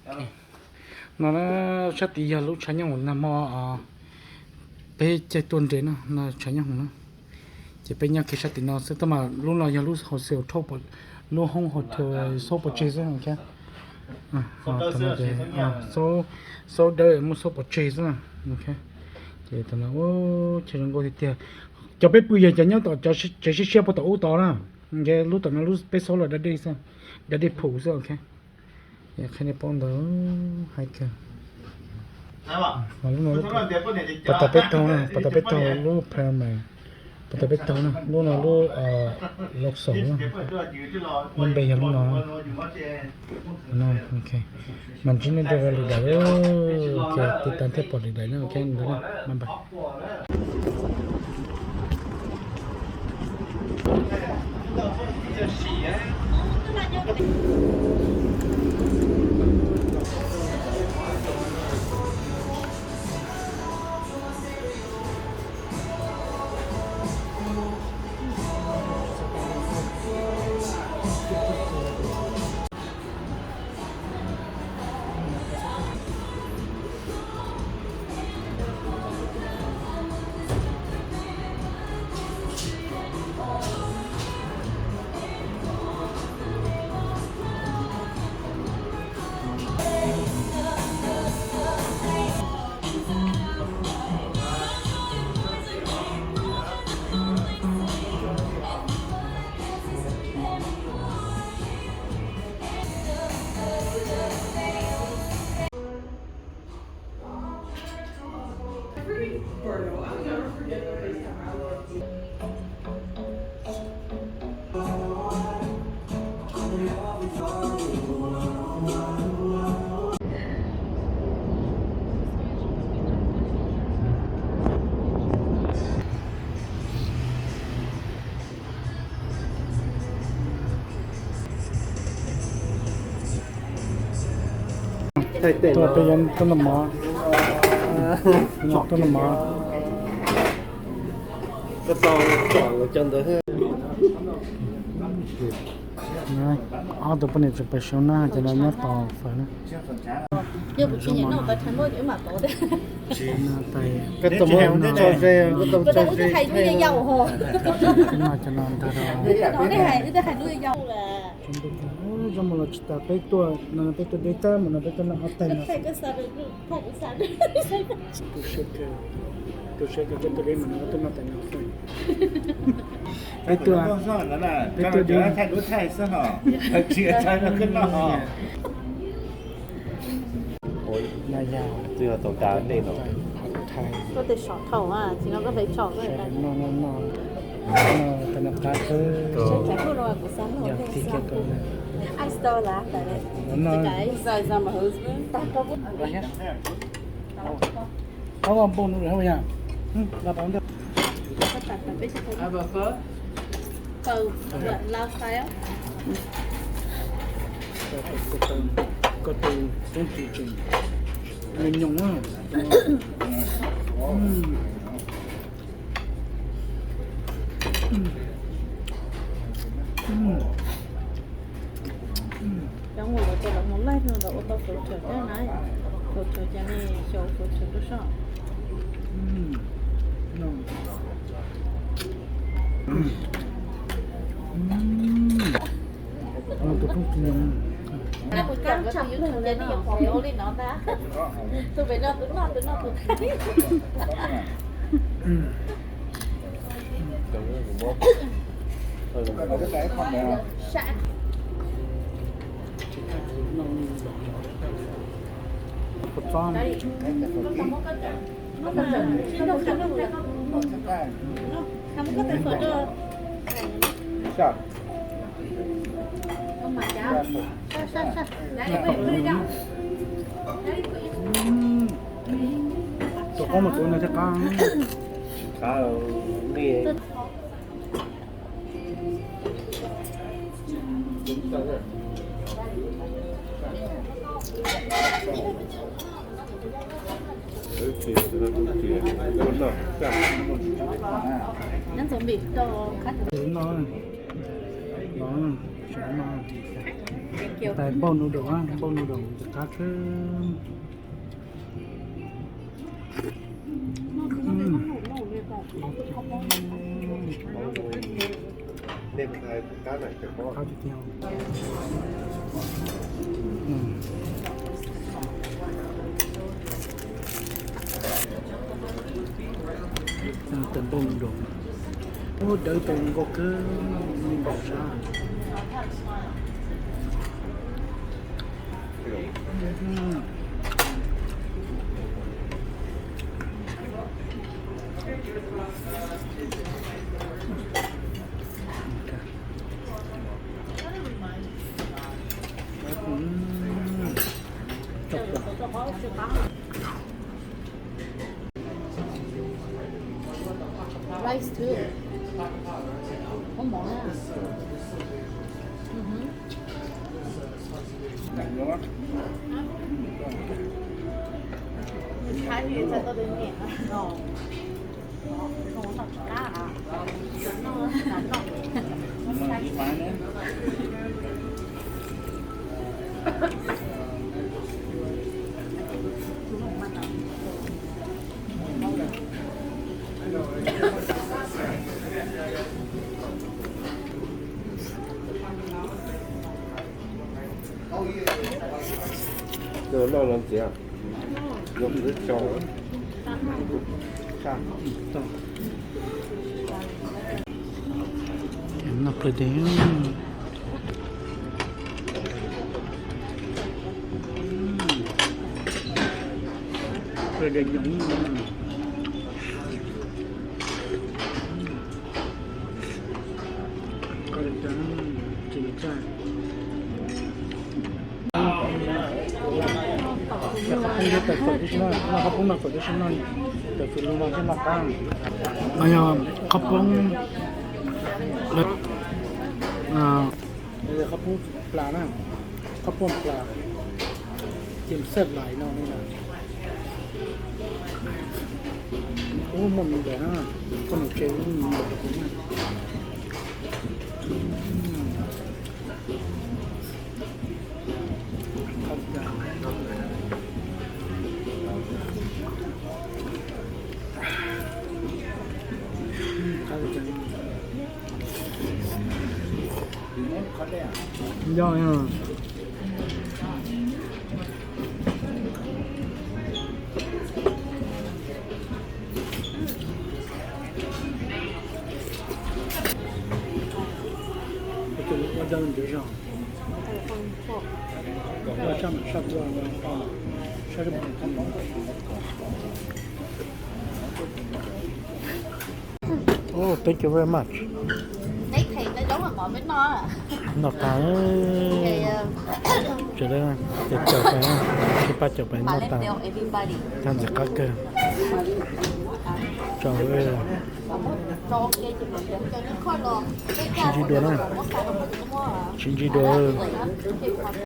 No na, sab tid yog lub tshav nyooj hoom nag hmo peb caij tuaj nres no, no tshav nyooj hoom na. Ces peb nyob kiag sab tim no xwb, tab mas lub no yog lub hauv xev thauj, lub hoob hauv xauv pov tseg xwb. Xauv dawb muaj xauv pov tseg xwb. Ces tam no chaw zoo nkauj tiag tiag. Cov peb pw yog cov nyob tom tsev siab siab puag tom ub tod na. Ces lub tom no lub peb xauv los da dej xwb, da dej phum xwb. Qhia nej paub ntawd, hais kawg. Lub no, pas tas peb taug na, pas tas peb taug lub Paramount, pas tas peb taug na, lub no lub Luxor na, lub npe yog lub no. Mas ntsib nej rau lwm daim, tiv tas thiaj pom lwm daim na, ok ntawd na, bye bye. Tuaj peb yuav tuaj noj mov, tuaj noj mov. Ob tug poj niam tseem pais saum na, cov no nyob tos fawm na. Cov no ntag rau. Zoo mus los tsis tas, peb tuaj no peb tuaj deb tag mus no peb tuaj noj ob taig no. Tus saib kawg, peb tuaj deb mus no peb tuaj noj taig no xwb. Peb tuaj, peb tuaj deb. No yog tus tav dej no. Koj tes sov thaum tsis no koj tes tsom koj no no no no, tes no qab xwb. Yog tig kiag rau no. Qab npau no yog. Koj tus tub tseem me nyuam. Cov mus lawv tias lawv mus laij no lawv ua tau fuv tshawm thiab na. Fuv tshawm ces nws xyaum fuv tshawm rau soj. Tus phooj ywg, tus pem no tus noj tus noj tus Tus qaub mas tus no thiaj qab. Nyob ntxov npim rau qab. Tus no, no, tus no. Tais npauj noodles, npauj noodles ntxim qab kawg. Qab tiag tiag. Tais npauj noodles, ua dawb tau nkaus kawg li npaum sab. Rice too. Có món á. Thái thì sao tôi đến nhẹ. Noj no ntxiv, noj qhov twg. Noj qhov twg. Qhov poob no txawm tib si no, qhov poob no txawm tib si no, txawm tsis lus no thiab no qab. No yog qhov poob lawv, qhov poob plas na, qhov poob plas, ces xaj lais no li na. Ub, muaj me ntawd na, koj mus tsev ub, me ntawd na. Nco, ua dawb ntawd zog. Ua sab mam sab ua, sab sab mam. Oh, thank you very much. Noj tas, ces caum pais, sib pab caum pais noj tas, tag ntxim qab kawg. Tso, sib ntsib dua na, sib ntsib dua.